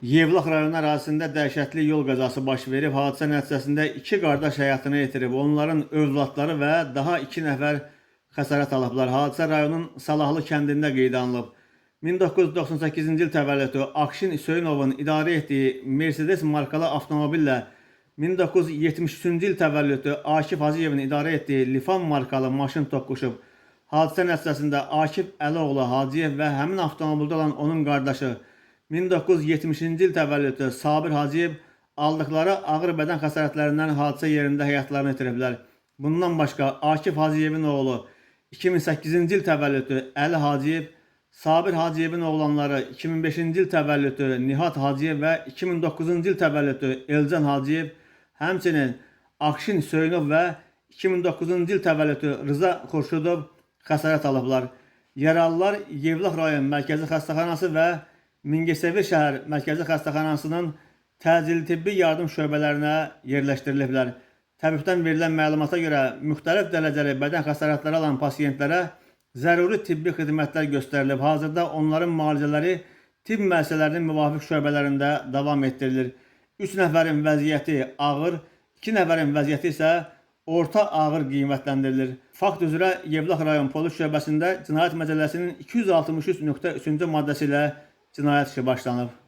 Yevlax rayonu ərazisində dəhşətli yol qəzası baş verib. Hadisə nəticəsində iki qardaş həyatını itirib. Onların övladları və daha 2 nəfər xəsarət alıblar. Hadisə rayonun Salahlı kəndində qeydə alınıb. 1998-ci il təvəllüdlü Akşin Hüseynovun idarə etdiyi Mercedes markalı avtomobillə 1973-cü il təvəllüdlü Akif Hacıyevin idarə etdiyi Lifan markalı maşın toqquşub. Hadisə nəticəsində Akif Əlioğlu Hacıyev və həmin avtomobildə olan onun qardaşı 1970-ci il təvəllüdlü Sabir Hacıyev aldıqları ağır bədən xəsarətlərindən hadisə yerində həyatlarını itiriblər. Bundan başqa Akif Hacıyevin oğlu 2008-ci il təvəllüdlü Əli Hacıyev, Sabir Hacıyevin oğlanları 2005-ci il təvəllüdlü Nihat Hacıyev və 2009-cu il təvəllüdlü Elcan Hacıyev, həmçinin Akşin Hüseynov və 2009-cu il təvəllüdlü Rıza Xurşudov xəsarət alıblar. Yaralılar Yevlax rayon Mərkəzi Xəstəxanası və Mingəçevir şəhər Mərkəzi Xəstəxanasının təcili tibbi yardım şöbələrinə yerləşdiriliblər. Təbibdən verilən məlumata görə müxtəlif dərəcəli bədən xəsarətləri alan pasientlərə zəruri tibbi xidmətlər göstərilib. Hazırda onların müalicələri tibb müəssisələrinin müvafiq şöbələrində davam etdirilir. 3 nəfərin vəziyyəti ağır, 2 nəfərin vəziyyəti isə orta ağır qiymətləndirilir. Fakt üzrə Yevlax rayon polis şöbəsində Cinayət Məcəlləsinin 263.3-cü maddəsi ilə cinayət işi başlanıb.